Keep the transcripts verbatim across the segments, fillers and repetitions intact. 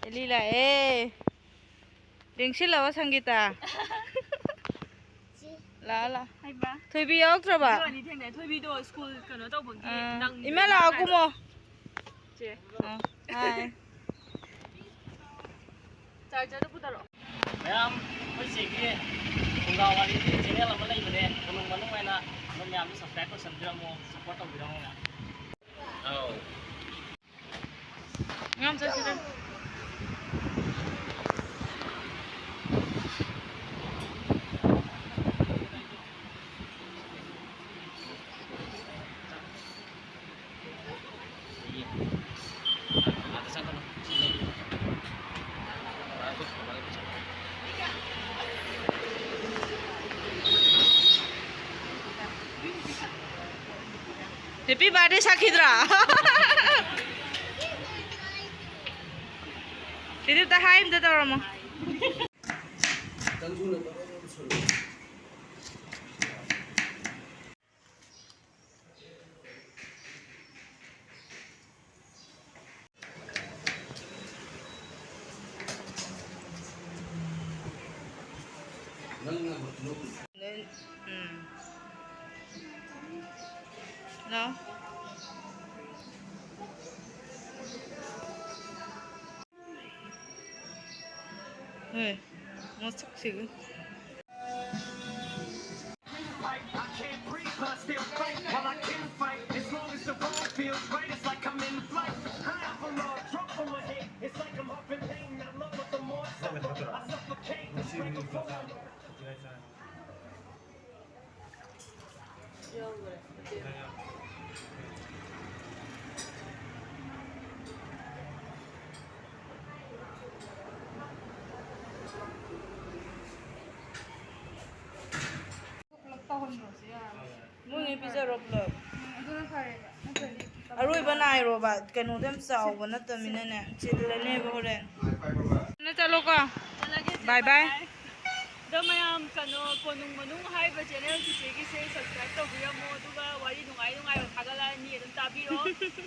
ꯑꯦꯂꯤ ꯂꯥꯛꯑꯦ꯫ ꯂꯦꯡꯁꯤꯜꯂꯕ ꯁꯪꯒꯤꯇꯥ? ꯂꯥꯛꯑꯣ, ꯂꯥꯛꯑꯣ꯫ ꯍꯩꯃꯥ꯫ ꯊꯣꯏꯕꯤ ꯌꯥꯎꯔꯛꯇ꯭ꯔꯕ? ꯑꯗꯨ ꯑꯅꯤ ꯊꯦꯡꯅꯩ꯫ ꯊꯣꯏꯕꯤꯗꯣ ꯁ꯭ꯀꯨꯜ ꯀꯩꯅꯣ ꯇꯧꯕꯒꯤ ꯑꯥ, ꯅꯪꯗ꯭ꯔꯦ ꯏꯃꯥ ꯂꯥꯛꯑꯣ ꯃꯥ ꯀꯨꯝꯃꯣ꯫ ꯆꯦ꯫ ꯑꯥ, ꯍꯥꯏ꯫ ꯆꯥꯔꯖꯔꯗꯣ ꯄꯨꯊꯔꯛꯑꯣ꯫ ꯃꯌꯥꯝ, ꯑꯩꯈꯣꯏ ꯆꯦꯒꯤ ꯐꯨꯡꯒꯥ ꯋꯥꯔꯤꯒꯤ ꯆꯦꯅꯦꯜ ꯑꯃ ꯂꯩꯕꯅꯦ, ꯀꯣꯅꯨꯡ ꯃꯅꯨꯡ ꯍꯥꯏꯅ꯫ ꯑꯗꯣ ꯃꯌꯥꯝꯁꯨ subscribe ꯇꯧꯁꯟꯕꯤꯔꯝꯃꯣ, support ꯇꯧꯕꯤꯔꯝꯃꯣ ꯃꯌꯥꯝ꯫ ꯑꯧ꯫ ꯉꯥꯝ ꯆꯠꯁꯤꯗ꯫ Happy birthday ꯁꯥꯈꯤꯗ꯭ꯔꯥ? ꯁꯤꯗꯤ ꯑꯝꯇ ꯍꯥꯏ ꯑꯝꯇ ꯇꯧꯔꯝꯃꯣ꯫ ꯎꯝ꯫ ꯂꯥꯎ꯫ ꯍꯣꯏ, ꯃꯁꯛꯁꯤꯒ꯫ ꯄꯨꯂꯞ ꯇꯧꯍꯟꯈ꯭ꯔꯁꯨ ꯌꯥꯔꯦ꯫ ꯃꯣꯏꯉꯩ ꯄꯤꯖꯔꯣ ꯄꯨꯂꯞ꯫ ꯎꯝ, ꯑꯗꯨꯅ ꯐꯔꯦꯕ꯫ ꯅꯠꯇ꯭ꯔꯗꯤ ꯑꯔꯣꯏꯕ ꯅꯥꯏꯔꯣꯕ, ꯀꯩꯅꯣꯗ ꯌꯥꯝ ꯆꯥꯎꯕ ꯅꯠꯇꯕꯅꯤꯅꯅꯦ, ꯆꯤꯜꯂꯅꯦꯕ ꯍꯣꯔꯦꯟ꯫ ꯅ ꯆꯠꯂꯣꯀꯣ꯫ ꯆꯠꯂꯒꯦ ꯆꯦ, bye bye꯫ Bye bye꯫ ꯑꯗꯣ ꯃꯌꯥꯝ ꯀꯩꯅꯣ ꯀꯣꯅꯨꯡ ꯃꯅꯨꯡ ꯍꯥꯏꯔꯤꯕ ꯆꯦꯅꯦꯜ ꯆꯤꯆꯦꯒꯤꯁꯦ ꯁꯕꯁꯀ꯭ꯔꯥꯏꯕ ꯇꯧꯕꯤꯔꯝꯃꯣ, ꯑꯗꯨꯒ ꯋꯥꯔꯤ ꯅꯨꯡꯉꯥꯏ ꯅꯨꯡꯉꯥꯏꯕ ꯊꯥꯒꯠꯂꯛꯑꯅꯤ, ꯑꯗꯨꯝ ꯇꯥꯕꯤꯔꯣ꯫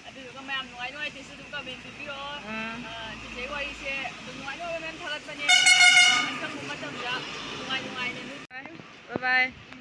ꯑꯗꯨꯗꯨꯒ ꯃꯌꯥꯝ ꯅꯨꯡꯉꯥꯏ ꯅꯨꯡꯉꯥꯏꯇꯦꯁꯨ ꯑꯗꯨꯝ ꯀꯃꯦꯟ ꯄꯤꯕꯤꯔꯛꯑꯣ꯫ ꯑꯥ꯫ ꯑꯥ, ꯆꯤꯆꯦꯒꯤ ꯋꯥꯔꯤꯁꯦ ꯑꯗꯨꯝ ꯅꯨꯡꯉꯥꯏ ꯅꯨꯡꯉꯥꯏꯕ ꯃꯌꯥꯝ ꯊꯥꯒꯠꯄꯅꯦ, ꯑꯗꯨꯝ ꯃꯌꯥꯝ ꯑꯁꯪꯕ ꯃꯇꯝꯗ ꯅꯨꯡꯉꯥꯏ ꯅꯨꯡꯉꯥꯏꯅ ꯅꯨ- Bye bye.